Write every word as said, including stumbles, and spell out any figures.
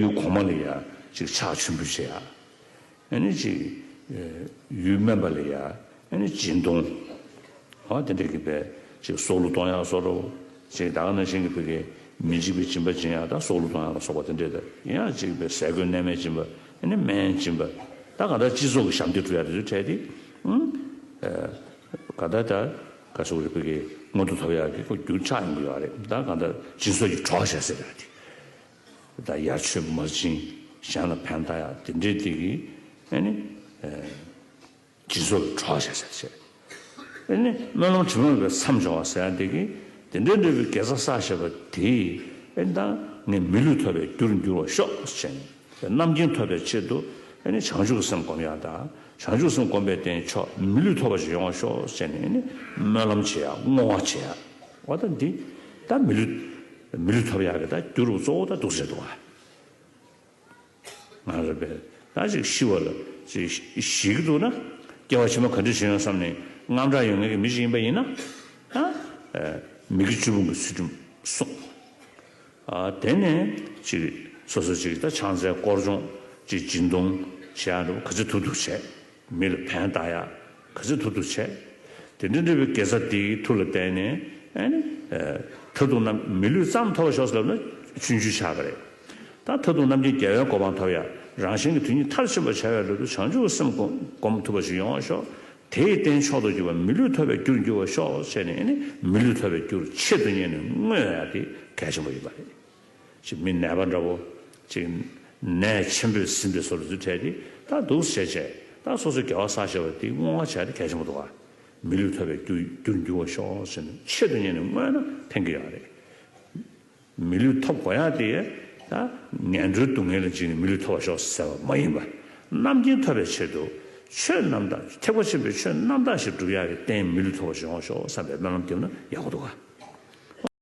ཡུལ་གོང་མ་ལ་ཡ་ཅིག་ཕྱག་མཆོད་འབུལ་བྱེད་ཡ། ཨ་ནི་ཅིག་ཡུལ་སྨན་པ་ལ་ཡ་ཨ་ནི་སྦྱིན་གཏོང་། ཨ་དེ་འདྲ་གི་བས་ཅིག་སྲོག་བླུ་གཏོང་ཡག་སོགས་རོ། ཅིག་ད་ག་ནང་བཞིན་གྱི་བོད་ཀྱི་མི་འཇིགས་པའི་སྦྱིན་པ་སྦྱིན་ཡག་དང་སྲོག་བླུ་གཏོང་ཡག་ལ་སོགས་པ་དེ་འདྲས་དང་ཡང་ཅིག་བས་ཟས་གོས་གནས་མལ་སྦྱིན་པ། ཨ་ནི་སྨན་སྦྱིན་པ། ད་གང་ལྟར་སྤྱི་ཚོགས་ཀྱི་ཞབས་འདེགས་སྒྲུབ་ཡག་དེ་ཚོའི་གྲས་དེ་ཨང་། གང་ལྟར་ད་ག་སོགས་རེ་བོད་ཀྱི་མངོན་མཐོ་ཐོབ་ཡག་གི་ཁོ་རྒྱུ་ཆགས་ཡོང་གི་ཡོད་རེད། ད་གང་ལྟར་སྦྱིན་སོགས་ཀྱི་གྲོགས་བྱ་ཟེར་རེད་དེ། ད་ཡར་མཆོད་མར་སྦྱིན། གཞན་ལ་ཕན་བཏགས་ཡག་དེ་འདྲའི་དེ་གི་ཨ་ནི་སྦྱིན་སོགས་ཀྱི་གྲོགས་བྱ་ཟེར་བྱས། ཨ་ནི་སྨོན་ལམ་དྲི་མ་མེད་པའི་མཚམས་སྦྱོར་བ་ཟེར་ཡག་དེ་གི་དེ་འདྲའི་འདྲ་བའི་དགེ་རྩ་བསགས་བཞག་པ་དེས་ཨ་ནི་ད་ངས་མི་ལུས་ཐོབ་པའི་རྒྱུར་འགྱུར་བར་ཤོག་ཟེར་ནས་རྣམ་མཁྱེན་ཐོབ་པའི་ཆེད་དུ་ཨ་ནི་བྱང་ཆུབ་སེམས་སྒོམ་ཡག་དང་། བྱང་ཆུབ་སེམས་སྒོམ་པའི་རྟེན་མཆོག་མི་ལུས་ཐོབ་པ་ཞིག་ཡོང་བར་ཤོག་ཟེར་ནས་ཨ་ནི་སྨོན་ལམ་བྱེད་ཡག་བསྔོ་བ་བྱེད་ཡག་འོ་ད་འདི་ད་མི་ལུས་མི་ལུས་ཐོབ་ཡག་གི་ད་རྒྱུ་རུ་གཙོ་བོ་ད་འདུག་ཟེར་འདུག་ག་ང་རེ་བས་ད་ཅིག་ཤི་བ་ལ་ཅིག་ཞིག་འདུག་ན་སྐྱེ་བ་ཕྱི་མ་ག་འདྲ་ཞིག་ཡོང་བསམ་ནས་དངངས་སྐྲག་ཡོད་མཁན་གྱི་མི་ཞིག་ཡིན་པ་ཡིན་ན་ད་མི་དགེ་བཅུ་སྤོང་གི་ཚུལ་ཁྲིམས་སྲུང་། དེ་ནས་ཅིག་སོ་སོ་ཅིག་ད་ཕྱག་འཚལ་དཀོར་སྦྱོང་ཅིག་སྦྱིན་གཏོང་བྱེད་ཡག་འདྲ་བོ་ག་ཚོད་ཐུབ་ཐུབ་བྱས། མི་ལ་ཕན་བཏགས་ཡག་ག་ཚོད་ཐུབ་ཐུབ་བྱས། དེ་འདྲ་འདྲ་བའི་དགེ་རྩ་དེའི་མཐུ་ལ་བརྟེན་ནས་ཨ་ནི་མཐར་ཐུག་རྣམ་མི་ལུས་ཙམ་ཐོབ་པར་ཤོག་ཟེར་ལབ་ན་ཆུང་ཆུང་ཆགས་པ་རེད། ད་མཐར་ཐུག་རྣམ་མཁྱེན་རྒྱལ་བའི་གོ་འཕང་ཐོབ་ཡག་རང་གཞན་གྱི་དོན་གཉིས་མཐར་ཕྱིན་པར་བྱ་བའི་ལུས་དུ་བྱང་ཆུབ་སེམས་སྒོམ་སྒོམ་ཐུབ་པ་ཞིག་ཡོང་བར་ཤོག་དེའི་རྟེན་མཆོག་ཏུ་གྱུར་པ་མི་ལུས་ཐོབ་པའི་རྒྱུར་འགྱུར་བར་ཤོག་ཟེར་ནས་ཨ་ནི་མི་ལུས་ཐོབ་པའི་རྒྱུར་ཆེད་དུ་གཉེར་ནས་བསྔོ་ཡག་དེ་གལ་ཆེན་པོ་ཡིན་པ་རེད། ཅིག་མི་ནད་པ་འདྲ་བོ། ཅིག་ནད་ཆེན་པོས་ཟིན་པའི་བཟོ་འདྲ་ཚོའི་གྲས་དེ་ད་འདུག་སེ་བྱས་བྱས་ད་སོ་སོའི་དགེ་བ་བསགས་བཞག་པ་དེ་བསྔོ་བ་བྱས་ཏེ་གལ་ཆེན་པོ་འདུག་ག་མི་ལུས་ཐོབ་པའི་རྒྱུ་རྒྱུར་འགྱུར་བར་ཤོག་ཟེར་ནས་ཆེད་དུ་གཉེར་ནས་བསྔོས་ན་ཕན་གྱི་ཡོད་རེད། མི་ལུས་ཐོབ་དགོས་ཡག་དེ་ད་ངན་འགྲོའི་སྡུག་བསྔལ་ལ་འཇིགས་ནས་མི་ལུས་ཐོབ་པར་ཤོག་ཟེར་བ་མ་ཡིན་པར་རྣམ་མཁྱེན་ཐོབ་པའི་ཆེད་དུ་ཆོས་རྣམ་དག་ཐེག་པ་ཆེན་པོའི་ཆོས་རྣམ་དག་ཞིག་སྒྲུབ་ཡག་གི་རྟེན་མི་ལུས་ཐོབ་པར་ཡོང་བར་ཤོག་བསམ་པའི་སྨོན་ལམ་བརྒྱབ་ན་ཡག་པོ་འདུག་ག